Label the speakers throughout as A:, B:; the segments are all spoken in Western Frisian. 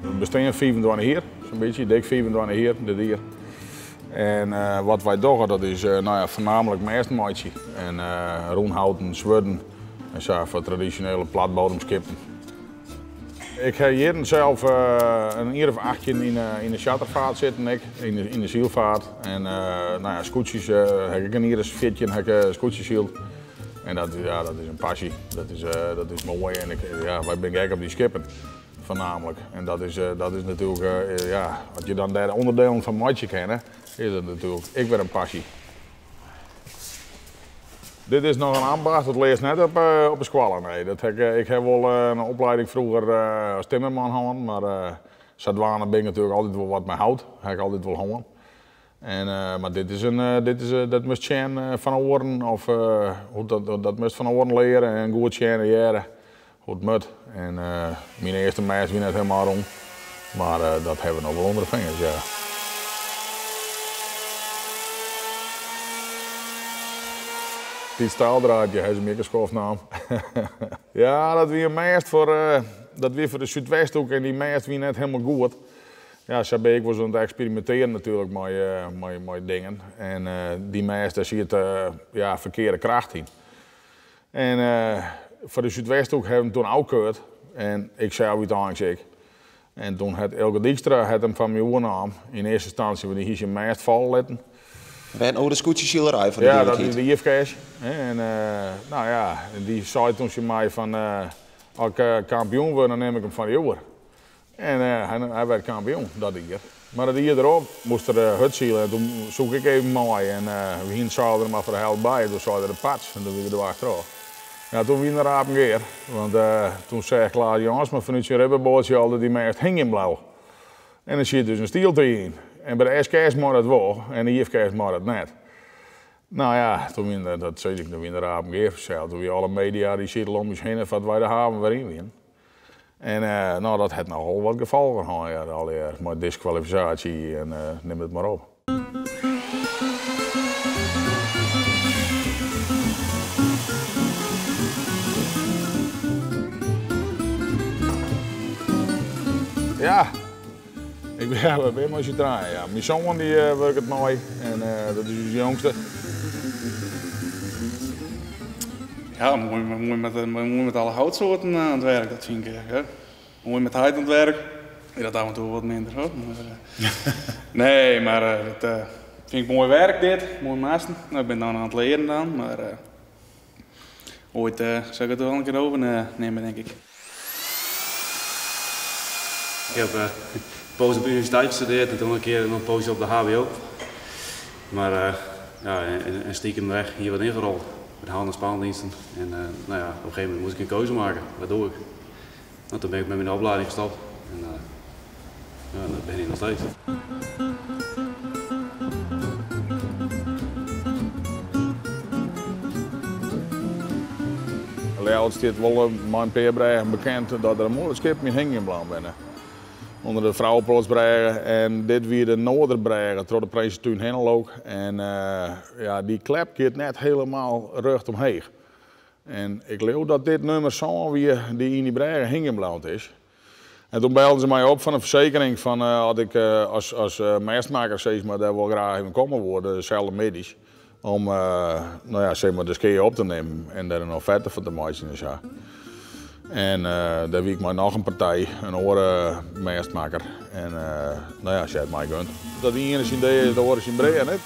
A: We bestean 25 jier, sa'n bytsje, dik 25 jier dit jier. En wat wy dogge, dat is nou ja, foarnaamlik mêsten meitsje en rûnhouten swurden en sa foar tradisjonele platboademskippen. Ik ha jierren sels in jier of 18 yn de chartervaart sitten, ek yn de sylvaart. En nou ja, skûtsjes ha ik ek in jier as 14 ha ik skûtsjesyld. En dat, ja, dat is in passy, dat is moai en ik, ja, wy binne gek op dy skippen. Foarnaamlik. En dat is natuerlik, ja, as je dan dêr ûnderdelen fan meitsje kinne, is dat natuerlik ek wer in passy. Dit is noch in ambacht, dat learst net op 'e skoalle. Nee, dat ha ik, ik ha wol in opleiding froeger as timmerman hân, mar sadwaande bin ik natuerlik altyd wol wat mei hout, ha ik altyd wol hân. En, mar dit is in, dit is, dat moatst sjen fan oaren, of hoe dat, dat moatst fan oaren leare en goed sjen en hearre hoe't it moat. En myn earste mêst wie net helemaal rûn, mar dat hawwe we no wol ûnder de fingers, ja. Piet Staaldraadje ha se my ek in skoft naam. Ja, dat wie in mêst foar, dat wie foar de Súdwesthoek en dy mêst wie net helemaal goed. Ja, sa bin ik wolris oan it eksperimintearjen natuerlik mei dingen. En dy mêst, dêr siet, ja, ferkearde kracht yn. En foar de Súdwesthoek ha we him toen ôfkeurd en ik sels úteinliks ek. En toen hat Eelke Dykstra hat him fan my oernaam yn earste ynstânsje, want dy hie syn mêst falle litten.
B: Wer oer de skûtsjesilerij foar de
A: Ja, dat
B: dúdlikheid.
A: is de IFKS. En nou ja, dy sei toen tsjin my fan, as ik kampioen wurd, dan nim ik him fan dy oer. En hy waard kampioen dat jier. Mar it jier derop moast er hurdsile en toen soe ik ek even mei. En we hiene it seil der mar foar de helte by en toen sei er de pats en toen wie er de wacht troch. Ja, toen wiene de rapen gear, want toen seach Klaas Jansma fanút syn rubberboatsje al dat dy mêst hingjen bleau. En der siet dus in stieltrie yn. En by de SKS mei dat wol en de IFKS mei dat net. Nou ja, toen wiene de, dat sis ik, toen wiene de rapen gear fansels. Toen wie alle media dy sieten om ús hinne foar't wy de haven wer yn wiene. En nou, dat hat nochal wat gefolgen hân, ja, allegear mei diskwalifikaasje en nim it mar op. Ja, ik bin, ja, we binne mei syn trijen, ja. Myn soan dy wurket mei en dat is ús jongste.
C: Ja, moai, moai, met, moai met alle houtsoorten aan het werk, dat vind ik. Hè. Moai met heit aan het werk. Ja, dat af en toe wat minder hoor. Maar, nee, maar dat vind ik moai werk dit, moai masten. Nou, ik ben dan aan het leren dan, maar ooit zal ik het wel een keer overnemen, denk ik.
D: Ik heb een poos op de universiteit gestudeerd en toen een keer een poosje op de HBO. Maar ja, en stiekem weg hier wat ingerold met de hand- en spaandiensten. En nou ja, op een gegeven moment moest ik een keuze maken. Wat doe ik? Nou, toen ben ik met mijn opleiding gestopt. En ja, dat ben ik nog steeds.
A: Ljouwert stiet wol mei in pear brêgen bekend dat der in moai skip yn hingjen bleaun binne. Under de Frouwepoartsbrêge en dit wie de Noarderbrêge troch de Prinsetún hinne look. En ja, dy klep giet net helemaal rjocht omheech. En ik leau dat dit nummer 7 wie dy yn dy brêge hingjen bleaun is. En toen belden se my op fan de fersekering fan as ik as mêstmakker sis mar, dêr wol graach even komme woe, deselde middeis, om nou ja, zeg maar, de skea op te nimmen en dêr in offerte fan te meitsjen en sa. En dêr wie ik mei noch in partij, in oare mêstmakker. En nou ja, se hat my gund. Dat de iene syn dea is, de oare syn brea, net?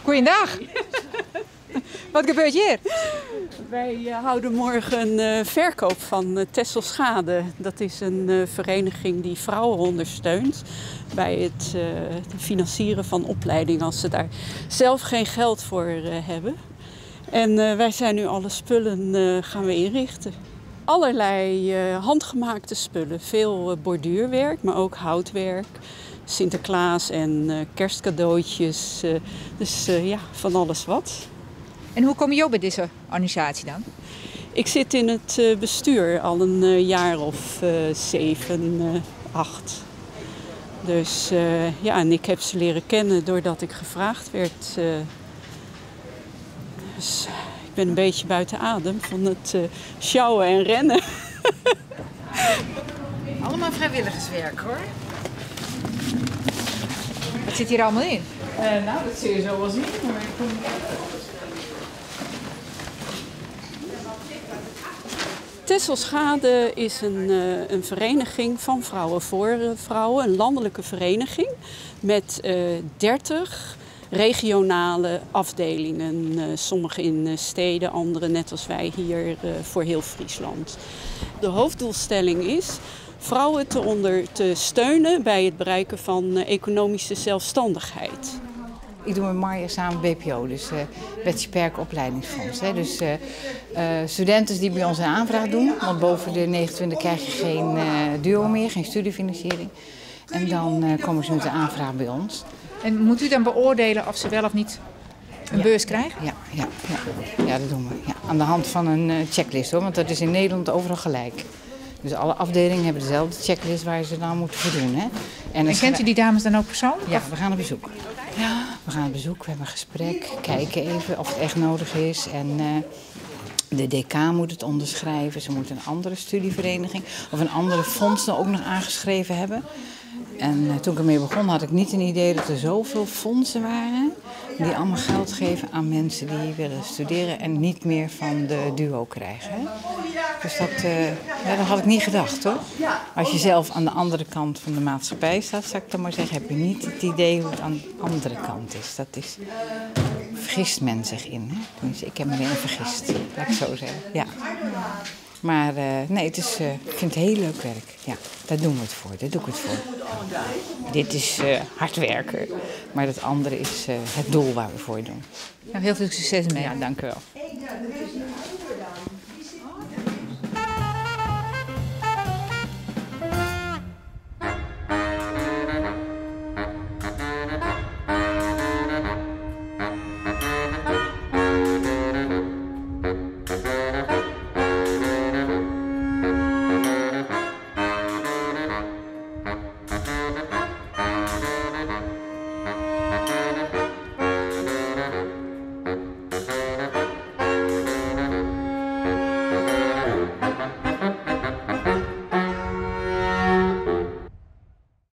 E: Goeiedag. Wat gebeurt hier?
F: Wij houden morgen een verkoop van Tesselschade. Dat is een vereniging die vrouwen ondersteunt bij het financieren van opleiding als ze daar zelf geen geld voor hebben. En wij zijn nu alle spullen gaan we inrichten. Allerlei handgemaakte spullen, veel borduurwerk, maar ook houtwerk. Sinterklaas en kerstcadeautjes, dus ja, van alles wat.
E: En hoe komme jo by dizze organisaasje dan?
F: Ik zit in het bestuur al een jaar of 7, 8. Dus ja, en ik heb ze leren kennen doordat ik gevraagd werd. Dus ik ben een beetje buiten adem van het sjouwen en rennen.
G: Allemaal vrijwilligerswerk hoor.
E: Wat zit hier allemaal in?
G: Nou, dat zul je zo wel zien. Maar ik kom...
F: Tesselschade is een vereniging van vrouwen voor vrouwen, een landelijke vereniging met 30 regionale afdelingen. Sommige in steden, andere net als wij hier voor heel Friesland. De hoofddoelstelling is vrouwen te steunen bij het bereiken van economische zelfstandigheid.
G: Ik doe met Marja samen BPO, dus Betsy Perk Opleidingsfonds. Hè. Dus studenten die bij ons een aanvraag doen, want boven de 29 krijg je geen duo meer, geen studiefinanciering. En dan komen ze met de aanvraag bij ons.
E: En moet u dan beoordelen of ze wel of niet een beurs krijgen?
G: Ja, dat doen we. Ja, aan de hand van een checklist hoor, want dat is in Nederland overal gelijk. Dus alle afdelingen hebben dezelfde checklist waar ze dan moeten voldoen. Hè.
E: En kent u die dames dan ook persoonlijk?
G: Ja, we gaan op bezoek. Ja, we gaan op bezoek, we hebben een gesprek, kijken even of het echt nodig is. En de DK moet het onderschrijven, ze moeten een andere studievereniging of een andere fonds dan ook nog aangeschreven hebben. En toen ik ermee begon had ik niet een idee dat er zoveel fondsen waren die allemaal geld geven aan mensen die willen studeren en niet meer van de duo krijgen. Hè? Dus dat, ja, dat had ik niet gedacht hoor. Als je zelf aan de andere kant van de maatschappij staat, zou ik dan maar zeggen, heb je niet het idee hoe het aan de andere kant is. Dat is, vergist men zich in. Hè? Tenminste, ik heb me erin vergist, laat ik zo zeggen. Ja. Maar nee, het is, ik vind het heel leuk werk. Ja, daar doen we het voor, daar doe ik het voor. Dit is hard werken, maar dat andere is het doel waar we voor doen.
E: Nou, heel veel succes mee.
G: Ja, dank u wel.